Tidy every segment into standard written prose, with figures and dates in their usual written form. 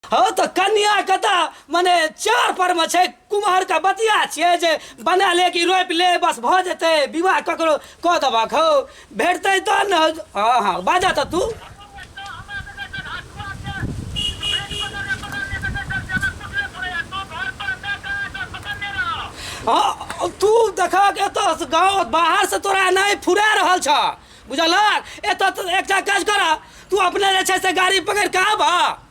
हौ तऽ कन्या के तऽ मने चार पर मे छै कुम्हर के बतिया छियै जे बना ले कि रोपि ले बस भऽ जेतै विवाह ककरो कऽ देबक हौ भेटतै तहन ने हँ हँ बाजऽ तऽ तू हँ तू देखक एतऽ गाँव बाहरसँ तोरा नहि फुरा रहल छह बुझलक एतऽ तऽ एकटा काज कर तू अपने जे छै से गाड़ी पकड़ि कऽ आबह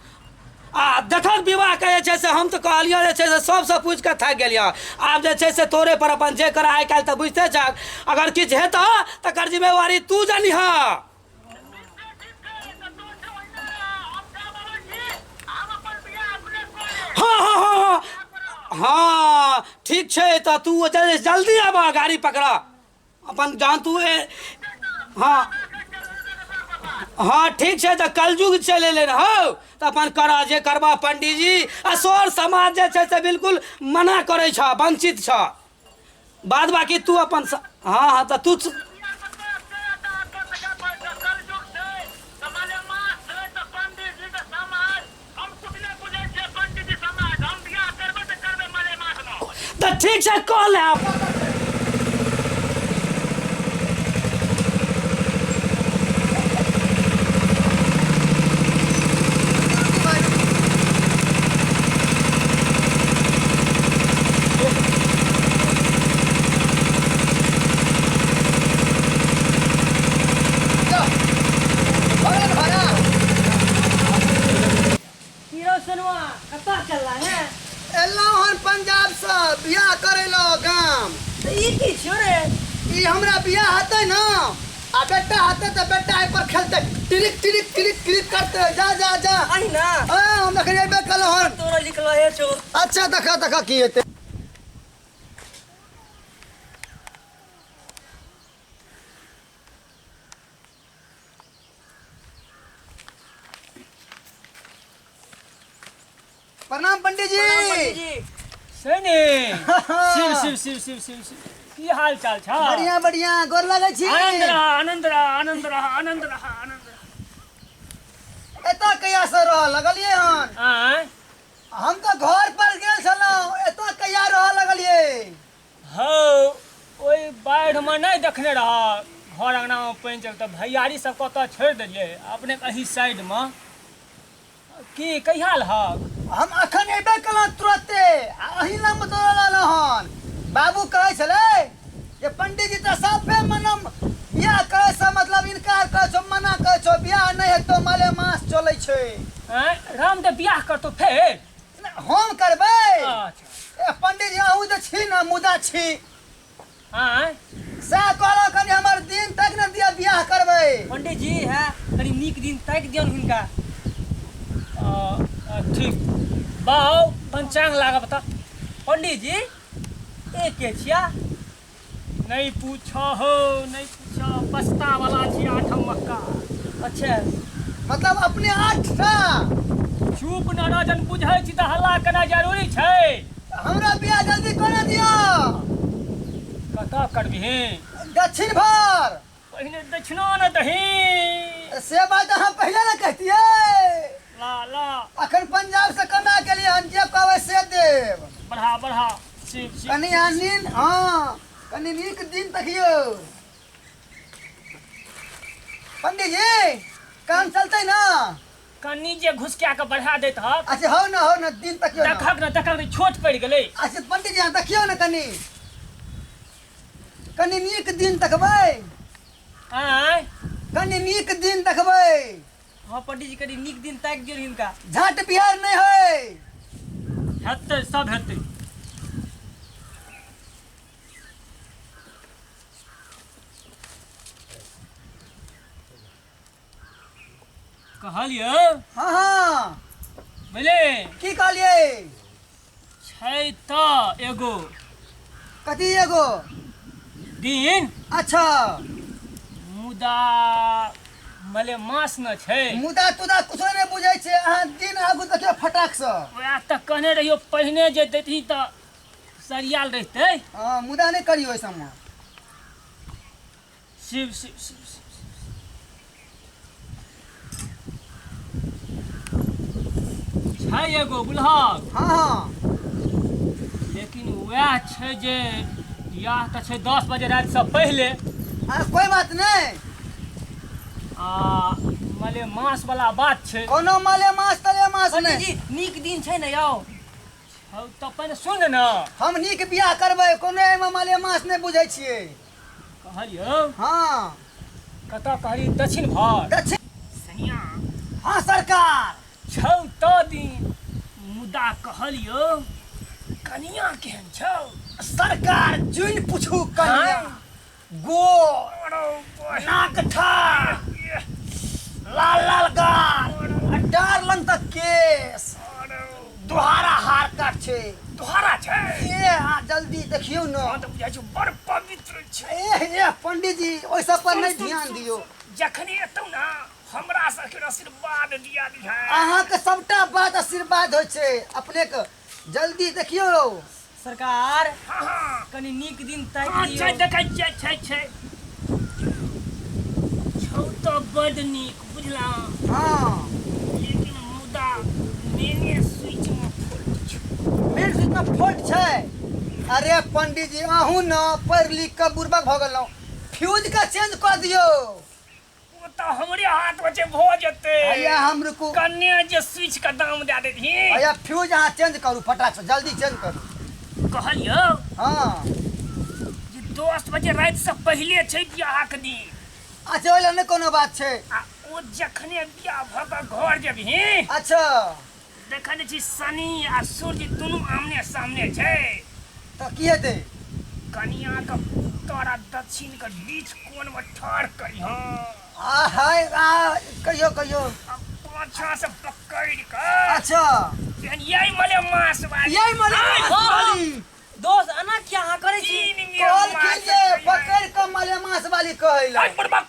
आ देखक विवाहके जे छै से हम तऽ कहलियह जे छै से सभसँ पूछि कऽ थाकि गेलियह आब जे छै से तोरे पर अपन जे करऽ आइ काल्हि तऽ बुझिते छहक अगर किछु हेतह तकर जिम्मेवारी तू जनिहऽ हँ हँ हँ हँ हँ ठीक छै तऽ तू जल्दी आबह गाड़ी पकड़ह अपन जहन तू हँ हँ ठीक छै तऽ कलयुग चलि एलै ने हौ तऽ अपन करह जे करबह पंडीजी आ सर समाज जे छै से बिल्कुल मना करै छह वंचित छह बाद बाकी तू अपन हँ हँ तऽ तू तऽ ठीक छै कऽ ले हीरो सोनुआ कतऽ चलला है एलहुँ हन पंजाब से बियाह करे लो गाम तऽ ई की छियो रे ई हमरा बियाह हेतै ने आ बेटा हेतै तऽ बेटा एहि पर खेलतै टिरिक टिरिक टिरिक टिरिक करतै जा जा जा अही ना हाँ हम एखन अयबे कलहुँ हन तोरा लिखलो हे छो अच्छा देखा देखा की हेतै प्रणाम पंडित जी पंडित जी सैनी शिव शिव शिव शिव शिव शिव की हाल चाल छ बढ़िया बढ़िया गोर लगै छी आनंद रह आनंद रह आनंद रह आनंद रह आनंद रह एतऽ कहिया से रह लगलियै हन आँय हम तऽ घर पर गेल छलहुँ एतऽ कहिया रह लगलियै हौ ओहि बाढ़िमे नहि देखने रह घर अङ्गनामे पानि चल तऽ भैयारी सबके ओतऽ छोड़ि देलियै अपने एहि साइडमे की कहिया लहक हम अखन एबे केलहुँ तुरते आ अहीं लग दौड़ल एलहुँ हन बाबू कहै छलै जे पंडीजी तऽ साफे मनम बियाह करै से मतलब इनकार करै छौ मना करै छौ बियाह नहि हेतौ माले मास चलै छै आँय राम तऽ बियाह करतौ फेर हम करबै अच्छा ए पंडीजी अहूँ तऽ छी ने मुदा छी आँय सएह कहलहुँ कनि हमर दिन तक ने दिअ बियाह करबै पंडित जी है कनि नीक दिन ताकि दियौन हुनका आ, ठीक बाउ पंचांग लागब तऽ पंडित जी एक के छिया नहीं पूछो हो नहीं पूछो पछता वाला छी आठम मक्का अच्छा मतलब अपने आठ टा चुप न रह जन बुझै छी तऽ हल्ला केना जरूरी छै हमरा बियाह जल्दी कोना दिअ कतऽ करबिही दक्षिण भर पहिने दक्षिणा न दही से बात अहाँ पहिले ने कहतियै ला ला अखन पंजाब से कमा के लिए हम जे कहबै से देब बढ़ा बढ़ा शिव शिव कनि अहाँ नीन हँ कनि नीक दिन तकियौ पंडीजी काम चलतै ना कनि जे घुसकिया के बढ़ा दैत हक अच्छा हौ ना हौ ना दिन तकियौ ना देखक न देखक न छोट पड़ि गेलै अच्छा पंडीजी अहाँ देखियौ ने कनि कनि नीक दिन तकबै आँय कनि नीक दिन देखबै हँ पंडीजी कनि नीक दिन ताकि दियौ हिनका झट बिहार नहि होइ हेतै सब हेतै कहलियौ हँ हँ बुझले की कहलियै छै तऽ एगो कथी एगो दिन अच्छा मुदा मले मास न छै मुदा तुदा कुछो नहि बुझै छै अहाँ दिन आगू देखियौ फटाक से वएह तऽ कहने रहियौ पहिने जे दैतही तऽ सरियाल रहितै हँ मुदा नहि करियौ ओहि सबमे शिव शिव शिव शिव छै एगो बुझलहक। हँ हँ। लेकिन वएह छै जे बियाह तऽ छै 10 बजे रातिसँ पहिले। आ कोइ बात नहि। आ मले मास वाला बात छै। कोनो मले मास तले मास पंडित नहि। जी नीक दिन छै ने यौ? हौ तऽ पहिने सुन ने। हम नीक बियाह करबै, कोनो एहिमे मले मास नहि बुझै छियै। कहलियौ। हँ। कतऽ कहली? दक्षिण भर। दक्षिण। सनिया। हँ सरकार। छौ तऽ दिन, मुदा कहलियौ कनिया केहन छौ? सरकार जुनि पूछू, कनिया गोर, नाक ठाढ़, लाल लाल गाल आ डार लंग तक केस, दोहारा हार काट छै। दोहारा छै? ए आ जल्दी देखियौ ने। हँ तऽ बुझाइ छौ बड़ पवित्र छै। ए ए पंडीजी ओहि सब पर नहि ध्यान दियौ। जखने एतौ ने हमरा सबके आशीर्वाद दिया दिहे। अहाँके सबटा बात आशीर्वाद होइ छै अपनेके। जल्दी देखियौ। सरकार हँ हँ। कनी नीक दिन ताकि हँ दियौ। छै, देखै छियै, छै छै छौ तऽ बड नीक बुझला। हँ। लेकिन मुदा मेने स्विच में फॉल्ट छौ। मेन स्विच में फॉल्ट छै? अरे पंडीजी अहूँ ने पढ़ि लिख कऽ बुड़बक भऽ गेलहुँ। फ्यूज के चेंज कऽ दियौ। ओ तऽ हमरे हाथ में छै, भऽ जेतै। हैया हम रुकू। कन्या जे स्विच के दाम दए देथिन। हैया फ्यूज अहाँ चेंज करू, फटाक से जल्दी चेंज करू। कहलियौ हँ। जे 10 बजे राति से पहिले छै बियाह के दिन। अच्छा, ओहि लए नहि कोनो बात छै। आ ओ जखने बियाह भऽ कऽ घर जेबही। अच्छा। देखै नहि छी शनि आ सूर्य दुनू आमने सामने छै। तऽ की हेतै? कनिया के उत्तर आ दक्षिण के बीच कोन में ठाढ़ करिहँ। आ हाय आ कहियो कहियो। आ पाछाँ से पकड़ि कऽ। अच्छा। तेहन यही मले मास वाली। यही मले आय, मास हँ। वाली। दोस्त एना किया अहाँ करै छी? तीन मिनट कहलखिन मास जे करिहँ। पकड़ि कऽ मलेमास वाली कहै आय लए। बुड़बक।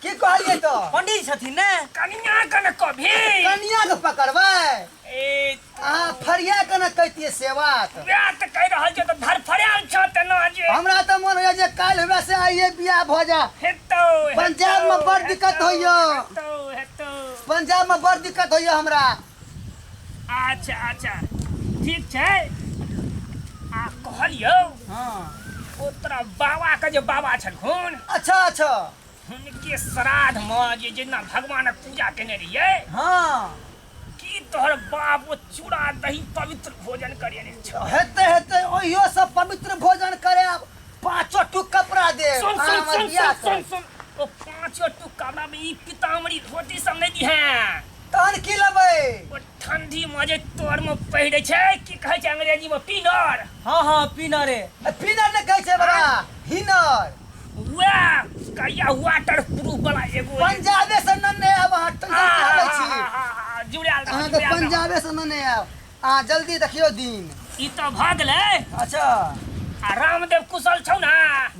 की कहलियै तऽ? पंडित जी छथिन ने? कनिया के ने कभी। कनिया के पकड़बै? ए अहाँ फरिया के ने कहितियै से बात। वएह तऽ कहि रहल छियौ, तऽ धरफड़ायल छौ तेना जे। हमरा तऽ मोन होइया जे काल्हि हुए से आइये बियाह भऽ जा। हेतौ। पंजाब में बड़ दिक्कत होइया। हेतौ हेतौ। पंजाब में बड़ दिक्कत होइया हमरा। अच्छा अच्छा ठीक छै। आ कहलियौ। हँ। ओ तोरा बाबा के जे बाबा छलखुन। अच्छा अच्छा। हुनके श्राद्ध में जे जेना भगवानक पूजा केने रहियै। हँ। की तोहर बाप ओ चूड़ा दही पवित्र भोजन करेने छौ? हेतै हेतै, ओहियो सब पवित्र भोजन करायब, पाँचो टुक कपड़ा देब। सुन अहाँ सुन हमर सुन बियाह सुन सुन करब। सुन, ओ पाँचो टुक कपड़ा में ई पीताम्बरी धोती सब नहि दिहे। तहन की लेबै? ओ ठंडी में जे तोर में पहिरै छै, की कहै छै अंग्रेजी में, पीनर। हँ हँ पीनरे। पीनर नहि कहै छै बाबा, हिनर। वएह करिया वाटर प्रूफ वाला एगो। पंजाबे से नन्ने आयब अहाँ, टेंशन किया लै छी? जुड़ायल रह, अहाँके जुड़ायल रह। पंजाबे से नन्ने आयब अहाँ। जल्दी देखियौ दिन। ई तऽ भऽ गेलै। अच्छा। आ रामदेव कुशल छौ ने?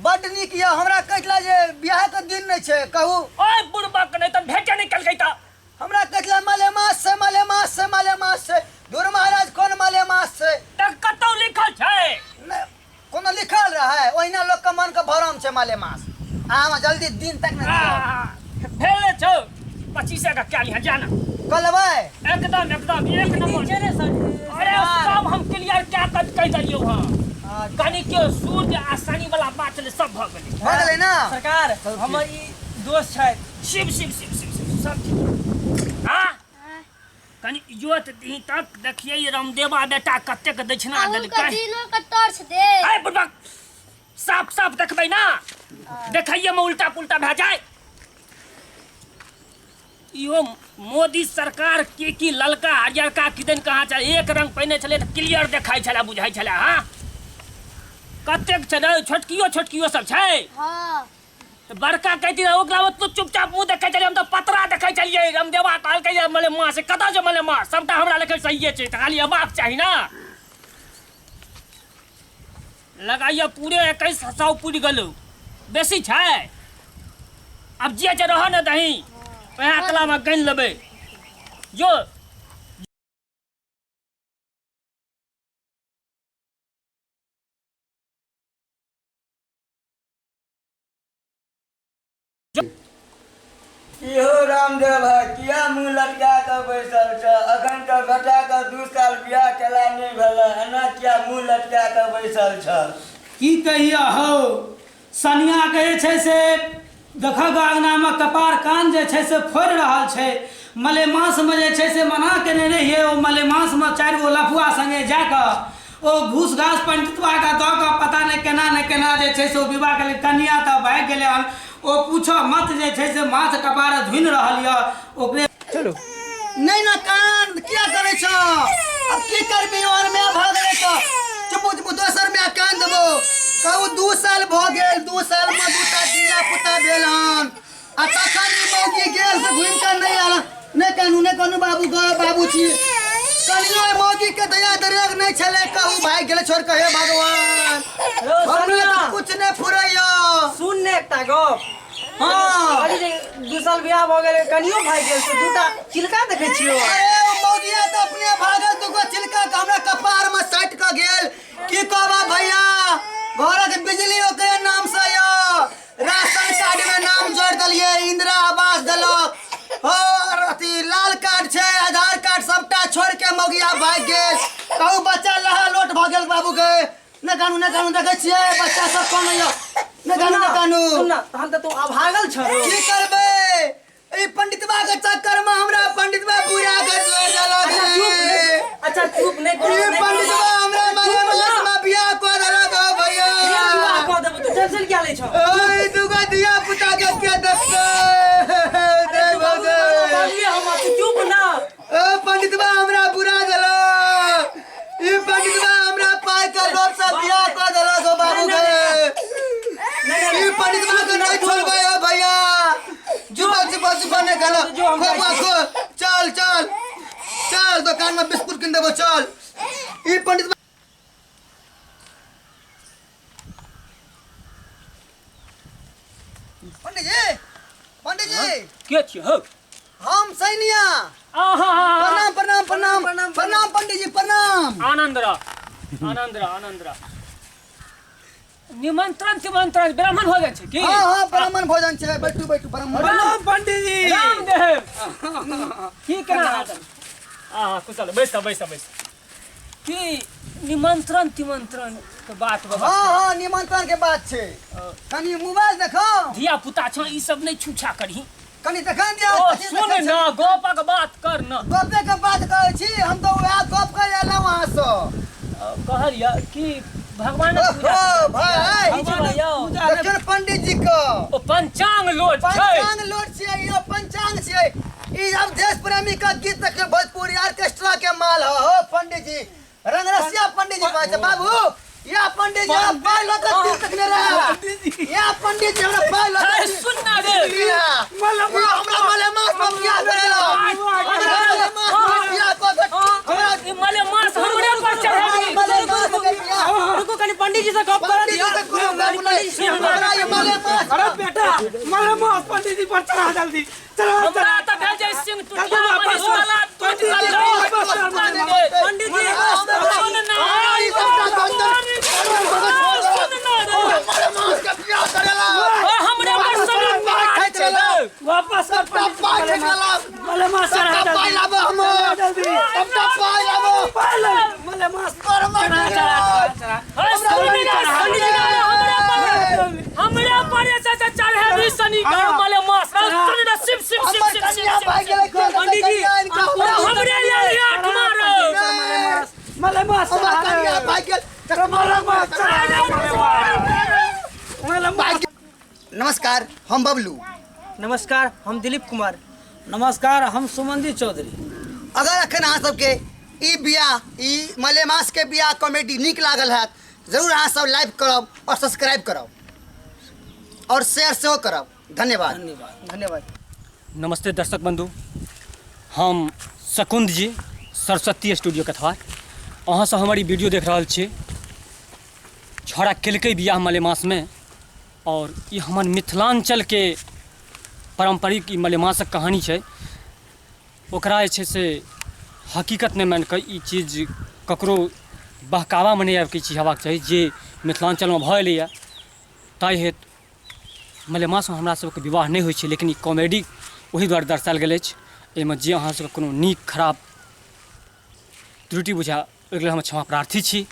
बड्ड नीक यऽ। हमरा कहै जे बियाह के दिन नहि छै, कहू। ओए बुड़बक, नहि तऽ भेटे नहि केलकै तऽ। हमरा कहै मलेमास छै, मलेमास छै, मलेमास छै। धुर महाराज, कोन मलेमास छै? तऽ कतौ लिखल छै? नहि, कोनो लिखल रहै, ओहिना लोकके मनके भरम छै मलेमास। अहाँ जल्दी दिन तक नहि दियौ। आ, भेल छौ 25 के कए लिहँ, जाना। कऽ लेबै? एकदम एकदम एक नीक दिन नंबर छै ने सर? अरे सरकार? सब हम क्लियर कए कऽ कहि देलियौ हँ। अच्छा। कनि के सूर्य आ शनि वाला बात छलै, सब भऽ गेलै। भऽ गेलै ने? सरकार हमर ई दोस्त छथि। शिव शिव शिव शिव शिव, सब ठीक। हाँ कनि इजोत दही तक देखियै रामदेवा बेटा कतेक दक्षिणा अहूँके देलकै। दिनो के टॉर्च दे। अरे बुढ़बक, साफ साफ देखबै ना, देखैये में उल्टा पुल्टा भए जाए। इहो मोदी सरकार के की ललका हरियरका किदन कहाँ छै, एक रंग पहिने छलै तऽ क्लियर देखाइ छलै, बुझाइ छलै। हाँ कतेक छै ने, छोटकियो छोटकियो सब छै। हाँ। तऽ बड़का कहती रहे ओकरा तू चुपचाप मुँह देखै छलियै, हम तऽ पतरा देखै छलियै। रामदेवा कहलकै जे मले माँ से कतऽ छै मले माँ, सबटा हमरा लेखन सहिए छै, तऽ खाली अबाक चाही ना। लगाइए पूरे 2100 पुरि गेलौ, बेसी छै। आब जे छै रहऽ ने दही, वएह अकलामे गनि लेबै जो। की हो रामदेव भाई, किया मुँह लटका कऽ बैसल छ? अखन तऽ बेटाके 2 साल बियाह केला नहि भेलै, एना किया मुँह लटका कऽ बैसल छ? की कहिया हौ, सनियाके जे छै से देखक अङ्गनामे कपार कान जे छै से फोड़ि रहल छै। मलेमासमे जे छै से मना केने रहियै, ओ मलेमासमे 4 गो लफुआ सङ्गे जा कऽ ओ घूस घास पंडितबाके दऽ कऽ पता नहि केना ने केना जे छै से ओ विवाह केलकै। कनिया तऽ भागि गेलै हन, ओ पूछऽ मत जे छै से माथ कपार धुनि रहल यऽ ओकरे। चलू नहीं ना कान किया करे छ? अब की करबी, और में भ गेलै त चुपु चुपु दोसर में कान देबो। कहू 2 साल भ गेल, 2 साल में दूटा धिया पुता भेल हन, आ तखन ई मौगी गेल से घुमि के नहीं आयल। नहीं कानू, नहीं कानू बाबू, ग बाबू छी कनियो मौगी के दया दरेग नहीं छले, कहू भाग गेलै छोड़ के। हे भगवान, हमरा कुछ नहीं फुरैया। सुन ने एकटा गप। हाँ। कहली जे 2 साल बियाह भऽ गेलै, कनियो भागि गेल से दूटा चिलका देखै छियौ। अरे ओ मौगिया तऽ अपने भागल, दूगो चिलका के हमरा कपार में सटि कऽ गेल। की कहबा भैया, घरक बिजली ओकरे नाम से यऽ, राशन कार्ड में नाम जोड़ि देलियै, इंदिरा आवास देलक, और अथी लाल कार्ड छै, आधार कार्ड सबटा छोड़ि के मौगिया भागि गेल। कहू बच्चा लहा लोट भऽ गेल बाबू के। नहि कानू, नहि कानू, देखै छियै बच्चा सब कोन यऽ। नहि कानू, नहि कानू। सुन ना, तहन तऽ तू अभागल छह रौ। की करबै, ई पंडितबा के चक्कर में हमरा पंडितबा पूरा के छोड़ देलक। अच्छा चुप नहीं, अच्छा चुप नहीं करो, ई नहीं करो। पंडितबा हमरा मने मास में बियाह कऽ देलक हौ भैया। विवाह कऽ देबो, तू टेंशन किया लै छह? ओय दूगो धिया पुता के के देखतै? अरे तू बाबू के बाबूए हम, तू चुप ना। ओ पंडितबा हमरा बुरा देलक, ई पंडितबा हमरा पाइ के लोभ से बियाह कऽ देलक हौ बाबू के। ई पंडितबा के नहीं छोड़बै हौ भैया। जुबा जुबा जुबा नहीं खाना, खो बुआ खो, चल चल चल दुकान में बिस्कुट किन देबो, चल। ई पंडितबा पंडित जी, पंडित जी के छियै हौ? हम सैनिया। आहा, प्रणाम प्रणाम प्रणाम प्रणाम पंडित जी, प्रणाम। आनंद रह, आनंद रह, आनंद रह। निमंत्रण तिमंत्रण ब्राह्मण भोजन छै की? हाँ हाँ ब्राह्मण भोजन छै, बैठू बैठू ब्राह्मण। प्रणाम पंडित जी। रामदेव की केना हाल? आहा, कुशल, बैस बैस बैस। की निमंत्रण तिमंत्रण के बात बाबा? हाँ हाँ निमंत्रण के बात छै। कनी मोबाइल देखो, धिया पुता छ, ई सब नहीं छूछा करही। कनी देखा दिया। ओ सुन ना, गपक बात कर ना। गपे के बात करै छी हम, तो वएह गप कर एलहुँ अहाँ से। कहलियै कि भगवानक पूजा। ओहो भाई, भगवानक देखियौ पंडित जी के ओ पंचांग लोट छै। पंचांग लोट छियै, ई पंचांग छियै। ई अब देश प्रेमी का गीत देखियौ, भोजपुरी ऑर्केस्ट्रा के माल हो। हो पंडित जी, रंगरसिया पंडित जी बात बाबू। या पंडित जी हमरा पाय लऽ कऽ तीर तकने रहे। या पंडित जी हमरा पाय लऽ कऽ सुन ना रे, हमरा मलेमास में बियाह करेला, हमरा मलेमास में बियाह कऽ के हमरा ई मलेमास हमरे पर चढ़ेबी। मलेमास के बियाह। रुको कनी पंडित जी से गप कर पंडित दियो। जी से कोनो गप नहीं, हमरा ई मलेमास। अरे बेटा, मलेमास पंडित जी पर चढ़ा, जल्दी चढ़ा। हमरा तऽ भेल जे सिंह टुटिया महेशवाला टूटि गेल। पंडित जी सुन ना, ई सबटा गंदर सुन ना रे, मलेमास के बियाह करेला, ओ हमरे पर सनी पाय पाठ खाइत रहला। वापस कर सबटा पाय खाइत रहला। मलेमास चढ़ा, सबटा पाय जल्दी लाबो हमर, जल्दी सबटा पाय लाबो। मलेमास मरमा चढ़ा चढ़ा चढ़ा। सुन ना, पंडित जी हमरे पर जे छै चढ़ेबी सनी के मलेमास। सुन ना, शिव शिव शिव हमर शिव कन्या शिव भागि गेलै, पंडित जी, कन्या इनका हमरे लेल आठ मारो। मलेमास हमर कन्या भागि गेल। मलेमास चढ़ा, मलेमास। नमस्कार, हम बबलू। नमस्कार, हम दिलीप कुमार। नमस्कार, हम सुमनजी चौधरी। अगर अखन अहाँ सबके ई बियाह, ई मलेमास के बियाह कॉमेडी नीक लागल हैत, जरूर अहाँ सब लाइक करब और सब्सक्राइब करब और शेयर सेहो करब। धन्यवाद। धन्यवाद। धन्यवाद। नमस्ते दर्शक बंधु, हम शकुंद जी, सरस्वती स्टूडियो कथवार। अहाँसँ हमर ई वीडियो देख रहल छी। छौड़ा केलकै बियाह मलेमासमे, और ई हमर मिथिलाञ्चलके पारम्परिक ई मलेमासक कहानी छै। ओकरा जे छै से हकीकत नहि मानि कऽ ई चीज ककरो बहकावामे नहि आबिके ई चीज हेबाक चाही जे मिथिलाञ्चलमे भऽ एलैए। ताहि हेतु मलेमासमे हमरा सबके विवाह नहि होइ छै, लेकिन ई कॉमेडी ओहि दुआरे दर्शायल गेल अछि। एहिमे जे अहाँ सबके कोनो नीक खराब त्रुटि बुझाए ओहिके लेल हम क्षमा प्रार्थी छी।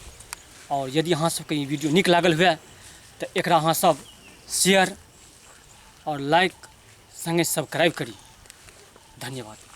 आओर यदि अहाँ सबके ई वीडियो नीक लागल हुए तऽ एकरा अहाँ सब शेयर आओर लाइक सङ्गे सब्सक्राइब करी। धन्यवाद।